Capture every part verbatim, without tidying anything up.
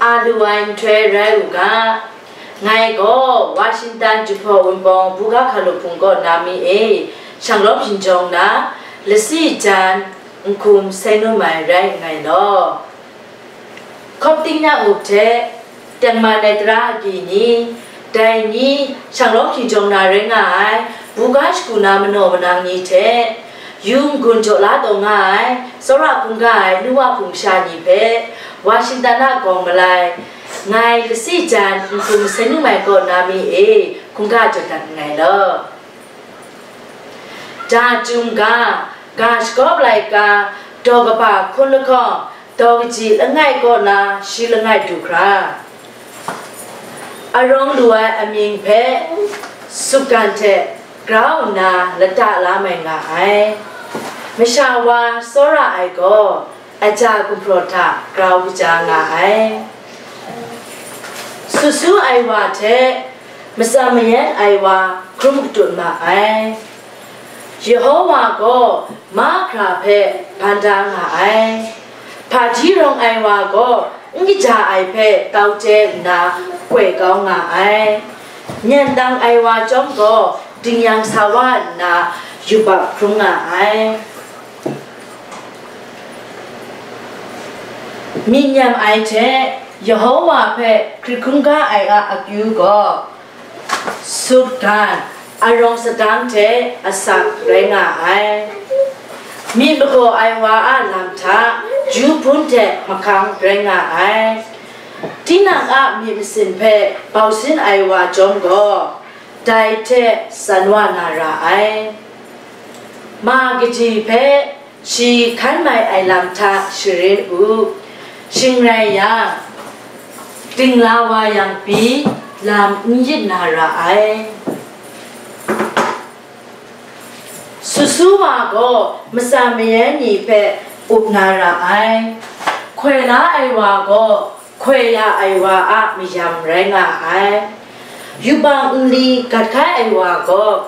A lu ai nhtoi rai u ga, ngai gaw Washington Jinghpaw Wunpawng Buga Hkalup Hpung kaw na mi e shanglawm shingjawng na, lasi jan nhkum sai num ai rai nngai law. Hkawp ting ya up hte, tengman ai tara agyi ni, dai ni shanglawm hkinjawng na rai nga ai, buga shagu na manaw manang ni hte, yu n-gun jaw la taw nga ai, tsawra hkungga ai nu wa hpung sha ni hpe, Washington a gawng malai, ngai lasi jan nhkum sai num ai kaw na mi e hkungga jaw dat nngai law. Da Chyum ga, ga shagawp laika, daw kaba hkun lahkawng, daw kaji langai kaw na shi langai du hkra, arawng lu ai amying hpe sutgan hte grau nna lata la mai nga ai. Masha wa tsawra ai gaw, aja gumhpraw hta grau kaja nga ai. Sut su ai wa hte matsan mayan ai wa hkrum katut ma ai. Yehowa gaw mahkra hpe ban da nga ai. Hpaji rawng ai wa gaw n kaja ai hpe tau chye nna koi kau nga ai. Nyan dang ai wa chyawm gaw dingyang sa wa nna yubak hkrum nga ai. Myit nyam ai hte Yehowa hpe hkrit hkungga ai a akyu gaw, sutgan, arawng sadang hte asak rai nga ai. Myit magaw ai wa a lam hta ju hpun hte mahkang rai nga ai. Tinang a myit masin hpe bau sin ai wa chyawm gaw, dai hte san wa na ra ai. Ma kaji hpe shi hkan mai ai lam hta sharin u, shing rai yang, dingla wa yang pyi lam n yit na ra ai. Sut su wa gaw matsan mayan ni hpe up na ra ai. Hkoi la ai wa gaw hkoi ya ai wa a mayam rai nga ai. Yubak nli gat hkai ai wa gaw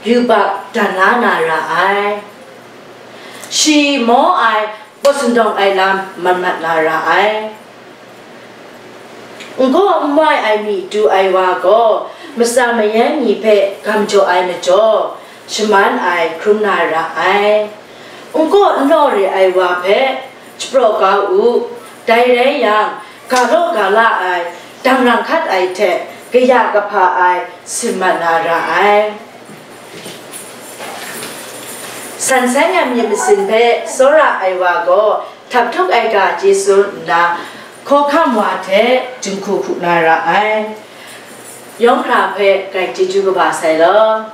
yubak dan la na ra ai. Shi maw ai, gaw sindawng ai lam mat mat na ra ai. N gaw n wai ai myi du ai wa gaw, matsan mayan ni hpe gam jaw ai majaw, shaman ai hkrum na ra ai. N gaw n law re ai wa hpe shapraw kau u, dai rai yang, ga law ga la ai, dangrang hkat ai hte kaya kahpa ai, sin mat na ra ai. San sai ai myit masin hpe tsawra ai wa gaw, htap htuk ai ga chye tsun nna, hkawhkam wa hte jinghku hku na ra ai. Yawng hkra hpe grai chyeju kaba sai law.